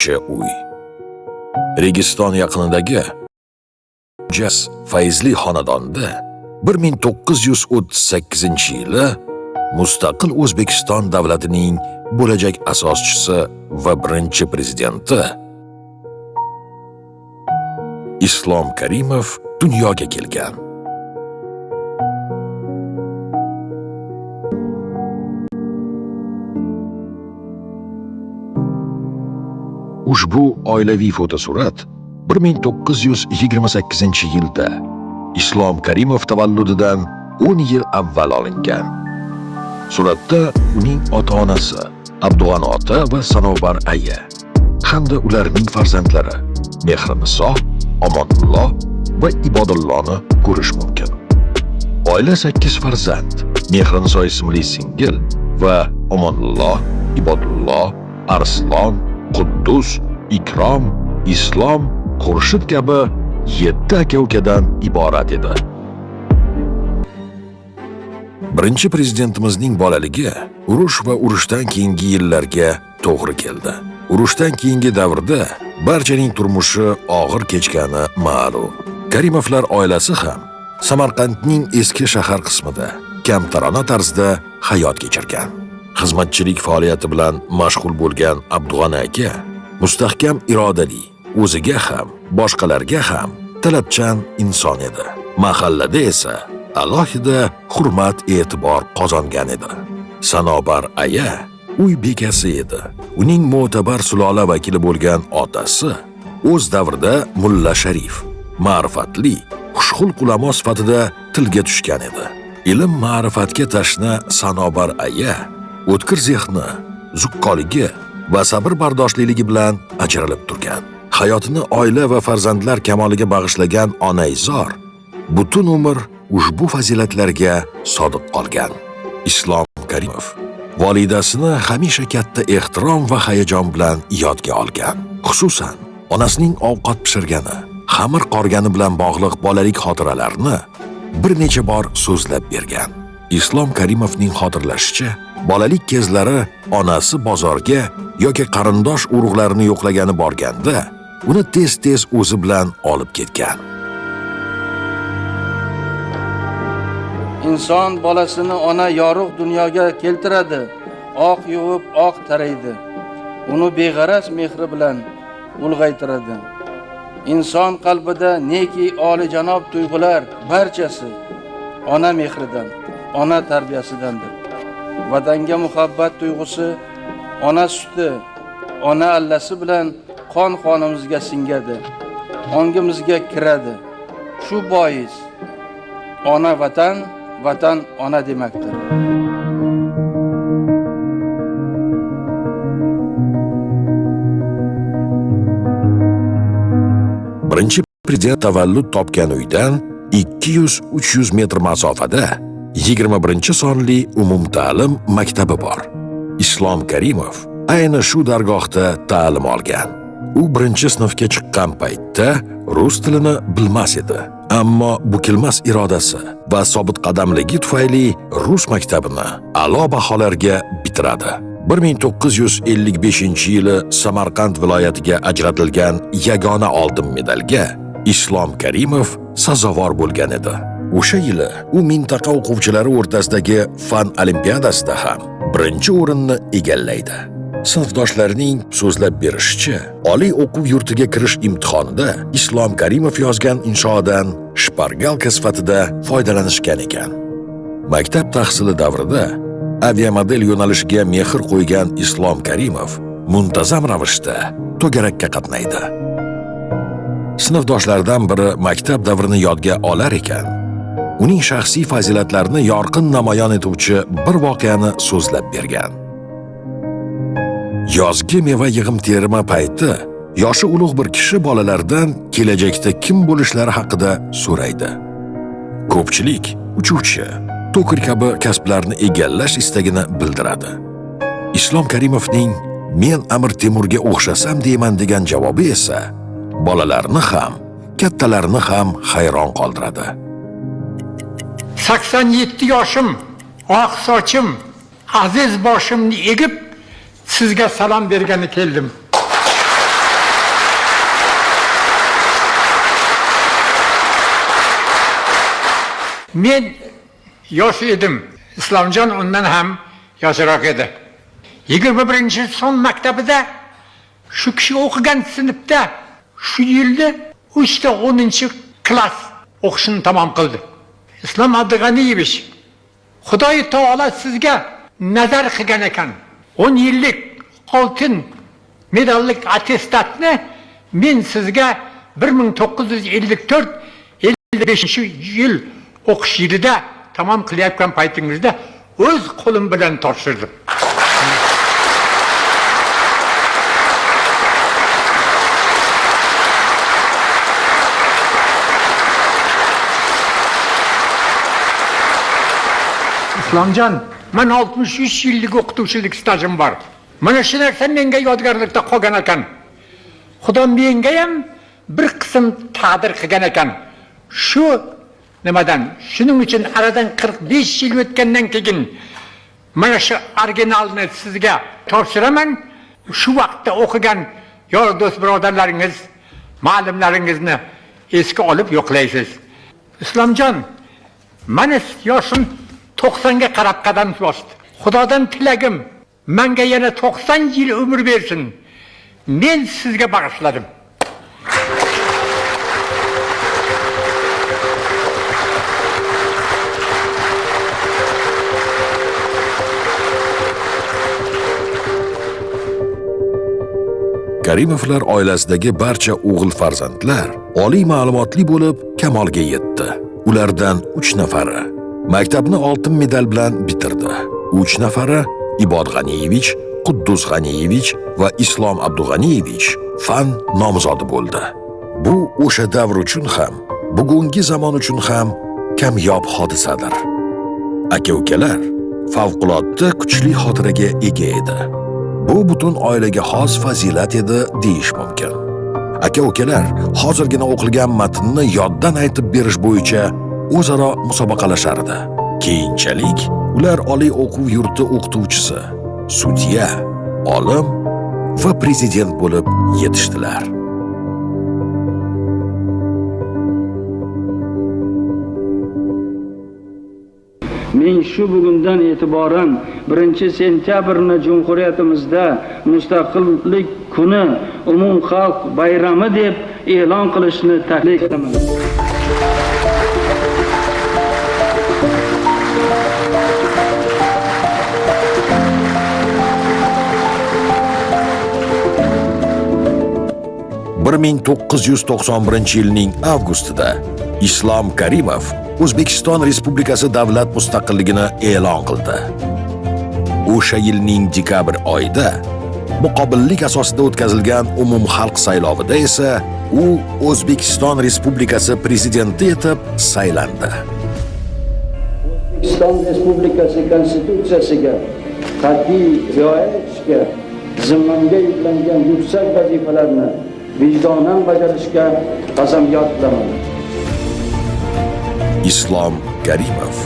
Uy. Registon yaqinidagi Jas fayzli xonadonda 1938-yili mustaqil O'zbekiston davlatining bo'lajak asoschisi va birinchi prezidenti Islom Karimov dunyoga kelgan. Ushbu oilaviy fotosurat 1928-yilda Islom Karimov tavalludidan 10 yil avval olingan. Suratda uning ota-onasi Abdug'ani ota va Sanobar aya hamda ularning farzandlari Mehriniso, Omonullo va Ibodulloni ko'rish mumkin. Oila 8 farzand, Mehriniso ismli singil va Omonullo, Ibodullo, Arslon, Quddus, Ikrom, Islom, Xurshid kabi 7 aka-ukadan iborat edi. Birinchi prezidentimizning bolaligi urush va urushdan keyingi yillarga to'g'ri keldi. Urushdan keyingi davrda barchaning turmushi og'ir kechgani ma'lum. Karimovlar oilasi ham Samarqandning eski shahar qismida kamtarona tarzda hayot kechirgan. Xizmatchilik faoliyati bilan mashg'ul bo'lgan Abdug'ani aka mustahkam irodali, o'ziga ham, boshqalarga ham talabchan inson edi. Mahallada esa alohida hurmat e'tibor qozongan edi. Sanobar aya uy bekasi edi. Uning mo'tabar sulola vakili bo'lgan otasi o'z davrida Mulla Sharif, ma'rifatli, xushxulq ulamo sifatida tilga tushgan edi. Ilm ma'rifatga tashna Sanobar aya o'tkir zehni, zukkoligi va sabr bardoshliligi bilan ajralib turgan. Hayotini oila va farzandlar kamoliga bag'ishlagan onaizor butun umr ushbu fazilatlarga sodiq qolgan. Islom Karimov volidasini hamisha katta ehtirom va hayajon bilan yodga olgan. Xususan, onasining ovqat pishirgani, xamir qorgani bilan bog'liq bolalik xotiralarini bir necha bor so'zlab bergan. Islom Karimovning xotirlashicha, bolalik kezlari onasi bozorga yoki qarindosh urug'larini yo'qlagani borganda, uni tez-tez o'zi bilan olib ketgan. Inson bolasini ona yorug' dunyoga keltiradi, oq yuvib oq taraydi. Uni beg'araz mehri bilan ulg'aytiradi. Inson qalbida neki oliyjanob tuyg'ular barchasi ona mehridan, ona tarbiyasidandir. Vatanga muhabbat tuyg'usi ona suti, ona allasi bilan qon qonimizga singadi, ongimizga kiradi. Shu bois ona vatan, vatan ona demakdir. Birinchi prezident tavallud topgan uydan 200-300 metr masofada 21-sonli umumta'lim maktabi bor. Islom Karimov ayni shu dargohda ta'lim olgan. U birinchi sinfga chiqqan paytda rus tilini bilmas edi. Ammo bukilmas irodasi va sobitqadamligi tufayli rus maktabini a'lo baholarga bitiradi. 1955-yili Samarqand viloyatiga ajratilgan yagona oltin medalga Islom Karimov sazovor bo'lgan edi. O'sha yili u mintaqa o'quvchilari o'rtasidagi fan olimpiadasida ham birinchi o'rinni egallaydi. Sinfdoshlarining so'zlab berishicha, oliy o'quv yurtiga kirish imtihonida Islom Karimov yozgan inshodan shpargalka sifatida foydalanishgan ekan. Maktab tahsili davrida aviamodel yo'nalishiga mehr qo'ygan Islom Karimov muntazam ravishda to'garakka qatnaydi. Sinfdoshlaridan biri maktab davrini yodga olar ekan, uning shaxsiy fazilatlarini yorqin namoyon etuvchi bir voqeani so'zlab bergan. Yozgi meva yig'im terimi payti yoshi ulug' bir kishi bolalardan kelajakda kim bo'lishlari haqida so'raydi. Ko'pchilik uchuvchi, tokar kabi kasblarni egallash istagini bildiradi. Islom Karimovning "Men Amir Temurga o'xshasam deyman" degan javobi esa bolalarni ham, kattalarni ham hayron qoldiradi. 87 yoshim, oq sochim, aziz boshimni egib sizga salom bergani keldim. Men yosh edim, Islomjon undan ham yoshroq edi. 21-son maktabida shu kishi o'qigan sinfda shu yilda 3 ta 10-klass o'qishini tamom qildi. Islom Abdug'aniyevich, Xudoy taolo sizga nazar qilgan ekan. 10 yillik oltin medallik attestatni men sizga 1954 55 yil o'qish yilida tamom qilayotgan paytingizda o'z qo'lim bilan topshirdim. Islomjon, man 63 yillik o'qituvchilik stajim bor. Mana shu narsa menga yodgorlikda qolgan ekan. Xudo menga ham bir qism taqdir qilgan ekan. Shu nimadan? Shuning uchun aradan 45 yil o'tgandan keyin mana shu originalni sizga topshiraman. Shu vaqtda o'qigan yor do'st birodarlaringiz, muallimlaringizni esga olib yo'qlaysiz. Islomjon, mana yoshim 90 ga qarab qadam bosdi. Xudodan tilagim, menga yana 90 yil umr bersin. Men sizga bag'ishladim. Karimovlar oilasidagi barcha o'g'il farzandlar oliy ma'lumotli bo'lib kamolga yetdi. Ulardan 3 nafari maktabni oltin medal bilan bitirdi. 3 nafari Ibod G'aniyevich, Quddus G'aniyevich va Islom Abdug'aniyevich fan nomzodi bo'ldi. Bu o'sha davr uchun ham, bugungi zamon uchun ham kamyob hodisadir. Aka-ukalar favqulodda kuchli xotiraga ega edi. Bu butun oilaga xos fazilat edi deyish mumkin. Aka-ukalar hozirgina o'qilgan matnni yoddan aytib berish bo'yicha o'zaro musobaqalashardi. Keyinchalik ular oliy o'quv yurti o'qituvchisi, sudya, olim va prezident bo'lib yetishdilar. Men shu bugundan e'tiboran 1 sentyabrni jumhuriyatimizda mustaqillik kuni, umumxalq bayrami deb e'lon qilishni taklif etaman. 1991-yilning avgustida Islom Karimov O'zbekiston Respublikasi davlat mustaqilligini e'lon qildi. O'sha yilning dekabr oyida muqobillik asosida o'tkazilgan umumxalq saylovida esa u O'zbekiston Respublikasi prezidenti etib saylandi. O'zbekiston Respublikasi Konstitutsiyasiga qat'iy rioya etishga, zimmamga yuklangan yuksak vazifalarni vijdonan bajarishga qasamyod qilaman. Islom Karimov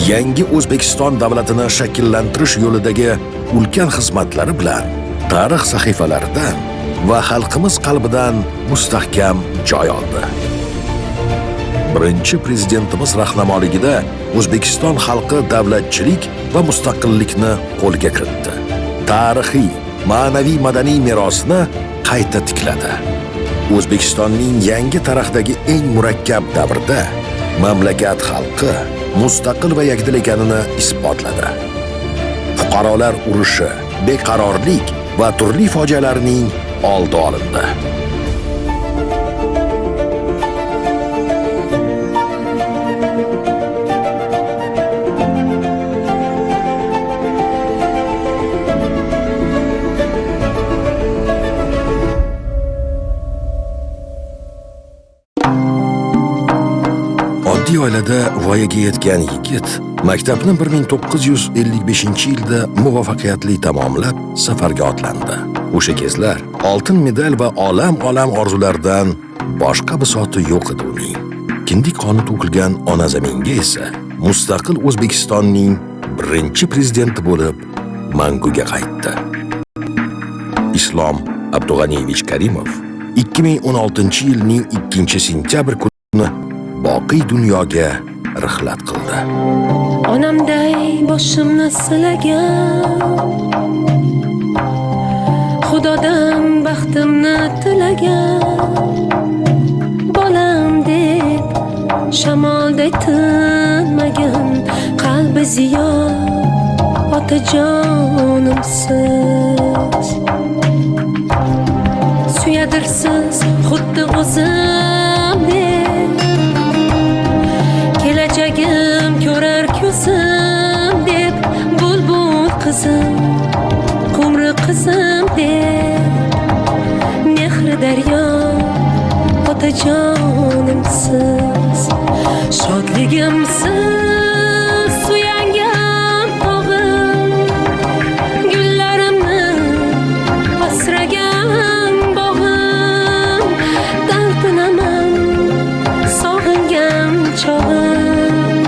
yangi O'zbekiston davlatini shakllantirish yo'lidagi ulkan xizmatlari bilan tarix sahifalaridan va xalqimiz qalbidan mustahkam joy oldi. Birinchi prezidentimiz rahnamoligida O'zbekiston xalqi davlatchilik va mustaqillikni qo'lga kiritdi. Tarixiy, ma'naviy madaniy merosni qayta tikladi. O'zbekistonning yangi tarixdagi eng murakkab davrda mamlakat xalqi mustaqil va yakdil ekanini isbotladi. Fuqarolar urushi, beqarorlik va turli fojialarning oldi olindi. Oddiy oilada voyaga yetgan yigit maktabni 1955-yilda muvaffaqiyatli tamomlab, safarga otlandi. O'sha kezlar oltin medal va olam-olam orzulardan boshqa bisoti yo'q edi uning. Kindik qoni to'kilgan ona zaminga esa mustaqil O'zbekistonning birinchi prezidenti bo'lib manguga qaytdi. Islom Abdug'aniyevich Karimov 2016-yilning 2-sentyabr kuni boqiy dunyoga Rihlat qildi. Onamday boshimni silagan, Xudodan baxtimni tilagan, bolam deb shamolday tinmagan, qalbi ziyo otajonimsiz. Suyadirsiz xuddi o'zimdek, kelajagim ko'rar ko'zim deb, bulbul qizim, qumri qizim deb, mehri daryo otajonimsiz. Shodligimsiz, suyangan tog'im, gullarimni asragan bog'im, talpinaman sog'ingan chog'im,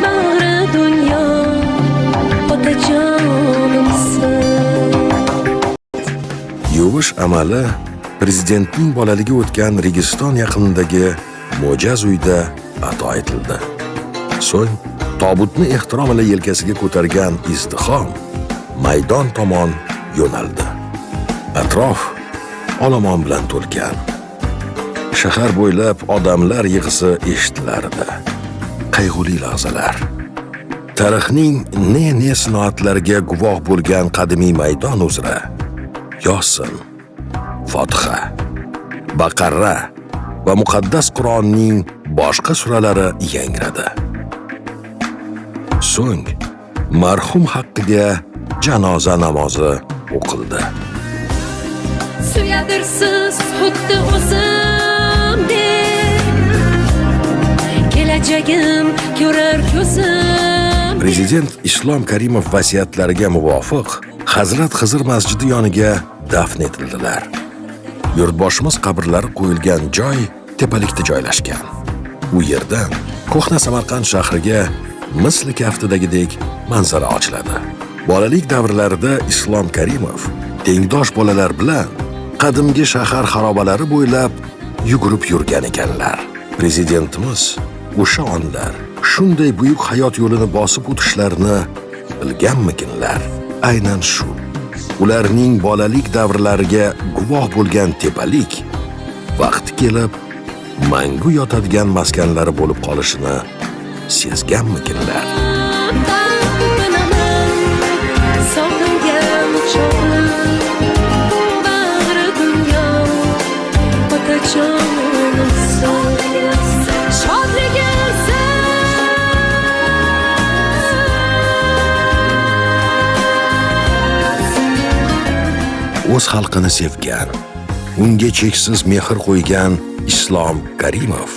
bag'ri dunyo otajonimsiz. Yuvish amali prezidentning bolaligi o'tgan Registon yaqinidagi mo'jaz uyda ato etildi. So'ng tobutni ehtirom ila yelkasiga ko'targan izdihom maydon tomon yo'naldi. Atrof olomon bilan to'lgan. Shahar bo'ylab odamlar yig'isi eshitilardi. Qayg'uli lahzalar. Tarixning ne-ne sinoatlariga guvoh bo'lgan qadimiy maydon uzra Yosin, Fotiha, Baqarra va muqaddas Qur'onning boshqa suralari yangradi. So'ng marhum haqqiga janoza namozi o'qildi. Suyadirsiz xuddi o'zimdek, kelajagim ko'rar ko'zim. Prezident Islom Karimov vasiyatlariga muvofiq Hazrat Xizr masjidi yoniga dafn etildilar. Yurtboshimiz qabrlari qo'yilgan joy tepalikda joylashgan. U yerdan ko'hna Samarqand shahriga misli kaftidagidek manzara ochiladi. Bolalik davrlarida Islom Karimov tengdosh bolalar bilan qadimgi shahar xarobalari bo'ylab yugurib yurgan ekanlar. Prezidentimiz o'sha onlar shunday buyuk hayot yo'lini bosib o'tishlarini bilganmikinlar? Aynan shu ularning bolalik davrlariga guvoh bo'lgan tepalik vaqti kelib mangu yotadigan maskanlari bo'lib qolishini sezganmikinlar? Talpinaman sog'ingan chog'im, bag'ri dunyo otajonimsiz. Shodligimsiz. O'z xalqini sevgan, unga cheksiz mehr qo'ygan Islom Karimov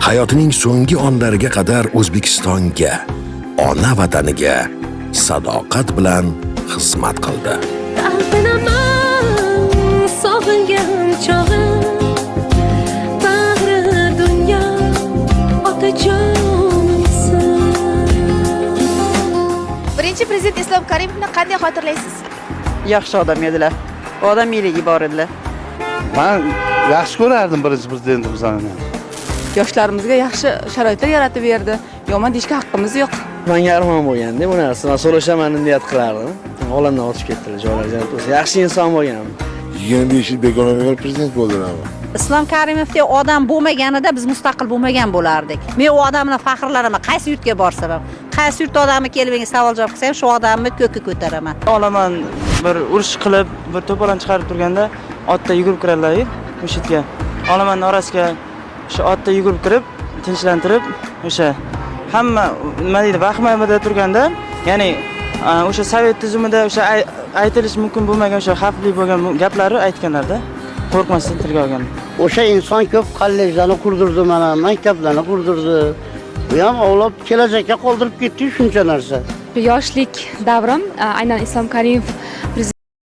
hayotining so'nggi onlariga qadar O'zbekistonga, ona vataniga sadoqat bilan xizmat qildi. Talpinaman sog'ingan chog'im, bag'ri dunyo otajonimsiz. Birinchi prezident Islom Karimovni qanday xotirlaysiz? Yaxshi odam edilar. Odamiyligi bor edilar. Man yaxshi ko'rardim birinchi prezidentimizni. Yoshlarimizga yaxshi sharoitlar yaratib berdi. Yomon deyishga haqqimiz yo'q. Manga armon bo'lganda bu narsa. Man so'rashaman niyat qilardim. Olamdan o'tib ketdilar, joylari jannat bo'lsin. Yaxshi inson bo'lgan. 25 yil bekordan bekor prezident bo'ldilar. Islom Karimovdek odam bo'lmaganida biz mustaqil bo'lmagan bo'lardik. Men u odam bilan faxrlanaman. Qaysi yurtga borsam ham, qaysi yurt odami kelib menga savol javob qilsa ham, shu odamni ko'kka ko'taraman. Olaman bir urush qilib, bir to'polon chiqarib turganda otda yugurib kiradilar o'sha yerga. Olamanni orasiga o'sha otda yugurib kirib, tinchlantirib, o'sha hamma nima deydi, vahimada turganda, ya'ni o'sha sovet tuzumida o'sha aytilishi mumkin bo'lmagan o'sha xavfli bo'lgan gaplarni aytganlarda, qo'rqmasdan tilga olgan. O'sha inson ko'p kollejlarni qurdirdi, mana maktablarni qurdirdi. Bu ham avlod kelajakka qoldirib ketdi shuncha narsa. Yoshlik davrim aynan Islom Karimov.